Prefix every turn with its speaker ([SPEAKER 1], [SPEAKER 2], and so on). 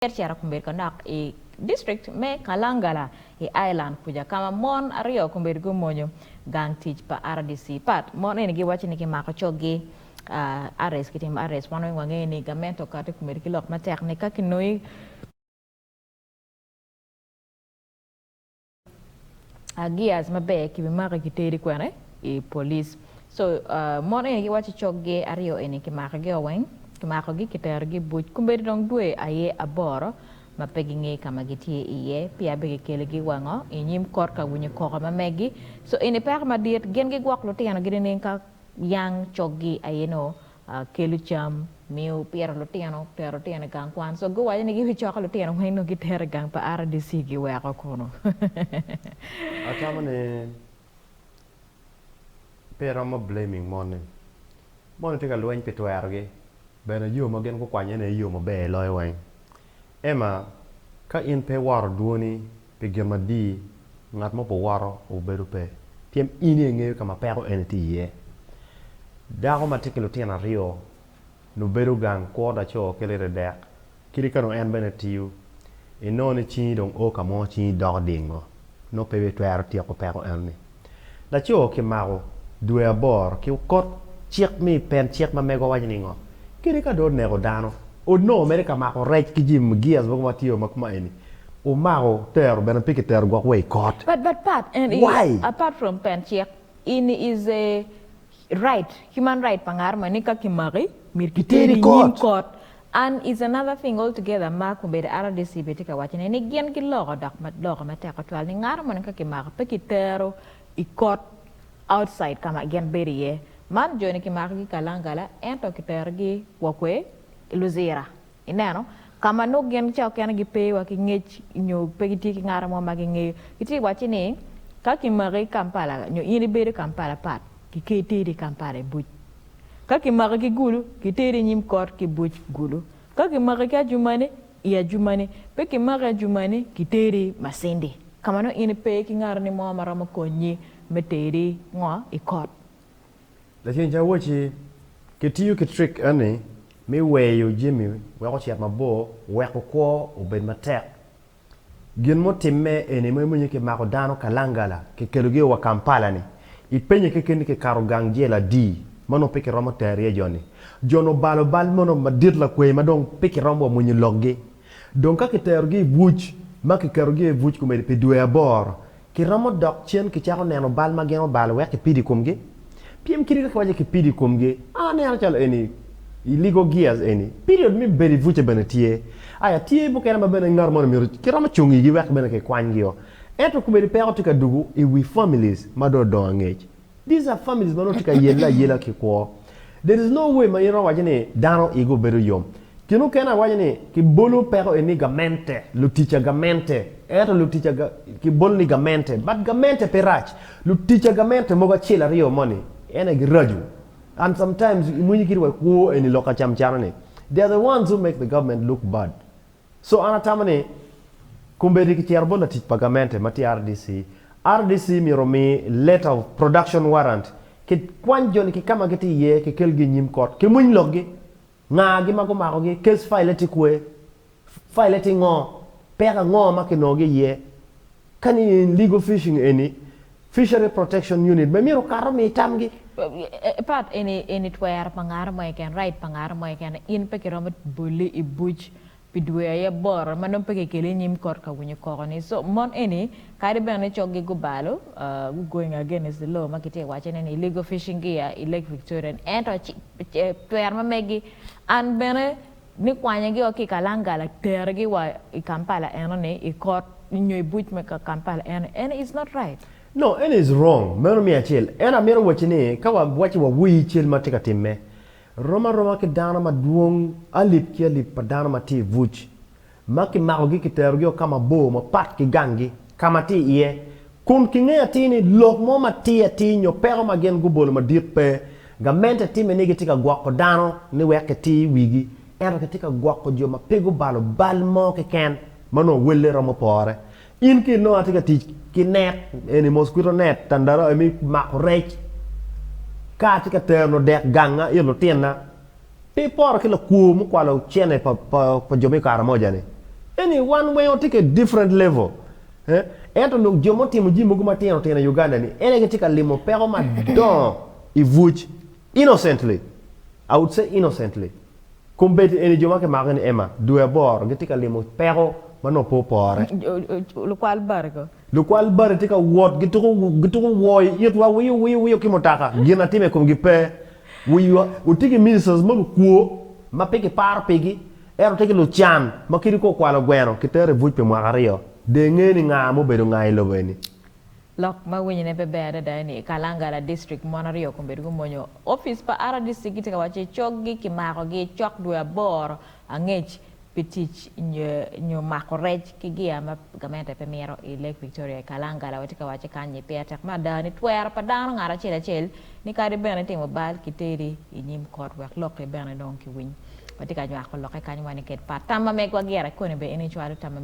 [SPEAKER 1] Cito kombeddi kanok i district me Kalangala i Island kuca ka ma mon aryo kombeddi gumonyo gang tic pa RDC. Pat mon eni giwaco ni kimako coggi arrest kitimo arrest wan weng wangeyo ni gamente okati kombeddi ki lok matek ni ka kinongi Gears maber kibimaki kiteri kwene i police so mon eni giwaco coggi aryo eni kimakogi o weng kimakogi kiterogi i buc kombeddi dong dwe aye aboro ma pe gingeyo ka ma gitye iye peya bene kikelogi wango inyim kot ka winyo koko ma megi so eni peko madit gin gigwok lutinogi nining ka yang coggi aye nongo kelo cam, miyo pito lutino, tero lutino i gang kwan. So guwaco ni gibicoko lutino weng nongo gitero i gang pa RDC giweko kunu.
[SPEAKER 2] Atamo ni pe iromo blaming mon ni. Mon ni tye ka lweny pi twerogi bene yo ma gin gukwanyo ene aye yo maber loyo weng. Emma, ka in pe iworo dwoni pi gin madii, ngat mo pe woto obedo pe, pien in aye ingeyo ka ma peko eni tye iye. Dako ma tye ki lutino aryo nongo bedo gang kwo laco ki liti dek, kadi ka nongo en bene tiyo, inongo ni cingi dong o ka mo cingi doko dingo, nongo pe itwero tyeko peko enoni. Laco kimako dwe aboro ki okot cik me i pen cik ma megwa waco ningo? Kadi ka dong oneko dano, onongo mere ka mako rec ki jami gears mogo ma tye ma kuma eni, omako tero bene pe kitero gwok wa i kot.
[SPEAKER 1] But but part en i
[SPEAKER 2] Why?
[SPEAKER 1] apart from pen cik ini is a right human right pa ngat mo ni ka kimaki myero
[SPEAKER 2] Kiteri
[SPEAKER 1] kiteri
[SPEAKER 2] i
[SPEAKER 1] i nyim
[SPEAKER 2] kot.
[SPEAKER 1] kot and is another thing all together ma kombeddi RDC bene tye ka waco ne ni gin giloko dok loko matek tutwal ni ngat moni ka kimako pe kitero i kot outside ka ma gin bedo iye. Man jo-ni kimakogi kalangala ento kiterogi wa kwe i Luzira. Ineno? Ka ma nongo gin ca okene gipe wa ki ngec nyo pe gitye ki ngat mo ma gingeyo. Gitye ka wacci ni ka kimaki i Kampala nyo in ibedo i Kampala pat, kiteri i Kampala i buc. Ka kimaki ki Gulu, kiteri i nyim kot ki buc Gulu. Ka kimaki ki Adjumani, i Adjumani. Pe kimaki Adjumani, kiteri Masindi, ka ma nongo in ipe ki ngatoni mo ma romo konyi me teri ngo i kot.
[SPEAKER 2] Lacen ca awacci, kitiyo ki trick eni me weyo jami wek ocit mabor weko kwo obed matek. Gin mutimme eni ma iwinyo kimako dano kalangala kikelogi wa Kampala ni, ipenye keken ni kikato gang jela adi ma nongo pe kiromo tero iye jo-ni. Jo-ni obalo bal mono madit lakwe ma dong pe kiromo wa mwonyo lokgi. Dong ka kiterogi i buc ma kiketogi i buc komedi pi dwe aboro, Kiromo dok cen kicako neno bal ma gin obalo wek kipid i komgi? Pyem kadi ka kiwaco kipid i komgi, aneno calo eni illegal gears eni, period me bedo i buce bene tye. Aya, tye mukene ma bene ngat moni myero kiromo cung igi wek bene kikwanygi-o. Ento kombeddi peko tye ka dugu i wi families ma dong odongo angec. These are families ma nongo tye ka yelle ayela ki kwo. There is no way ma in iromo waco ni dano igi obedo yom. Kine mukene awaco ni kibolo peko eni gamente, lutic a gamente, ento lutic a kibolo ni gamente, but gamente pe rac. Lutic a gamente mogo acel aryo moni en aye giraco and sometimes imwinyo kit wa kwo eni lok acam cano ni they are the ones who make the government look bad. So an atamo ni kombeddi kicito bot latic pa gamente ma tye RDC, RDC myero omi letter of production warrant ki kwany joni ki kama gitye iye ki kelgi inyim kot ki mwiny lokgi, nga gi ma gumako gi, case file tye kwe, file tye ngo, peko ango ma kinongo gi iye, ka ni illegal fishing eni Fishery Protection Unit bene myero okato omi tamgi.
[SPEAKER 1] Part eni eni twero pa ngat mo keken, right pa ngat mo keken, in pe kiromo boli i buc pi dwe aye aboro ma nongo pe kikeli inyim kot ka winyo koko ni. So mon eni kadi bene ni coggi gubalo, gu going against the law ma kitye ka waco ne ni illegal fishing gear i Lake Victoria ni ento twero ma megi an bene Ni kwanyogi o ki i Kalangala terogi wa i Kampala eno ni i kot nyo i buc me Kampala eno eni is not right.
[SPEAKER 2] No eni is wrong meno me acel ento amito wacci ni ka wa wacci wa wii cal ma tye ka timme rom aroma ki dano madwong alip ki alip pa dano ma tye i buc ma kimakogi kiterogi o ka mabor mapat ki ganggi ka ma tye iye kun kingeyo atir ni lok mo matir atir nyo peko ma gin gubolo madit pe. Gamente timme ni gitye ka gwoko dano ni wek kitir wigi, ento kitye ka gwoko jo ma pe gubalo bal mo keken ma nongo welle romo pore. In ka inongo atye ka tic ki net eni mosquito net tandarua me mako rec ka atye ka tero dek ganga it lutinna, Pe iporo ki lakwo mukwalo cene pa jo me Karamoja-ni. Eni wan weng watye ki different level. Eh? Ento dong jo mutimo jami mogo matino tino i Uganda ni en aye gitye ka limo peko madongo i buc innocently. I would say innocently. Kombeddi eni jo ma kimako ni Emma dwe aboro gitye ka limo peko ma nongo pe opore.
[SPEAKER 1] Lukwal bari ko.
[SPEAKER 2] Lukwal bari tye ka wot gituko gituko woo i itwa wiyo wiyo wiyo ki mutoka gin atime i komgi pe. Wiwa watye ki ministers ma lukwo ma pe giparo pigi ento tye ki lucan ma kadi ka okwalo gweno kitero i buc pi mwaka aryo dong inge ni nga mubedo nga i lobo eni.
[SPEAKER 1] Lok ma winyone pe ber adada ni i Kalangala District mon aryo kombeddi gumonyo opic pa RDC gitye ka wacci coggi kimakogi cok dwe aboro angec pi tic nyo mako rec ki gia ma gamente pe mito i Lake Victoria i Kalangala. Watye ka wacce kany ni pire tek me ada ni twero pa dano ngat acel acel ni kadi bene itimo bal kiteri i nyim kot wek lokki bene dong kiwiny. Watye ka nywako lokke kany wa ni ket pat tam ma megwa gire koni bene in icwalo tam ma.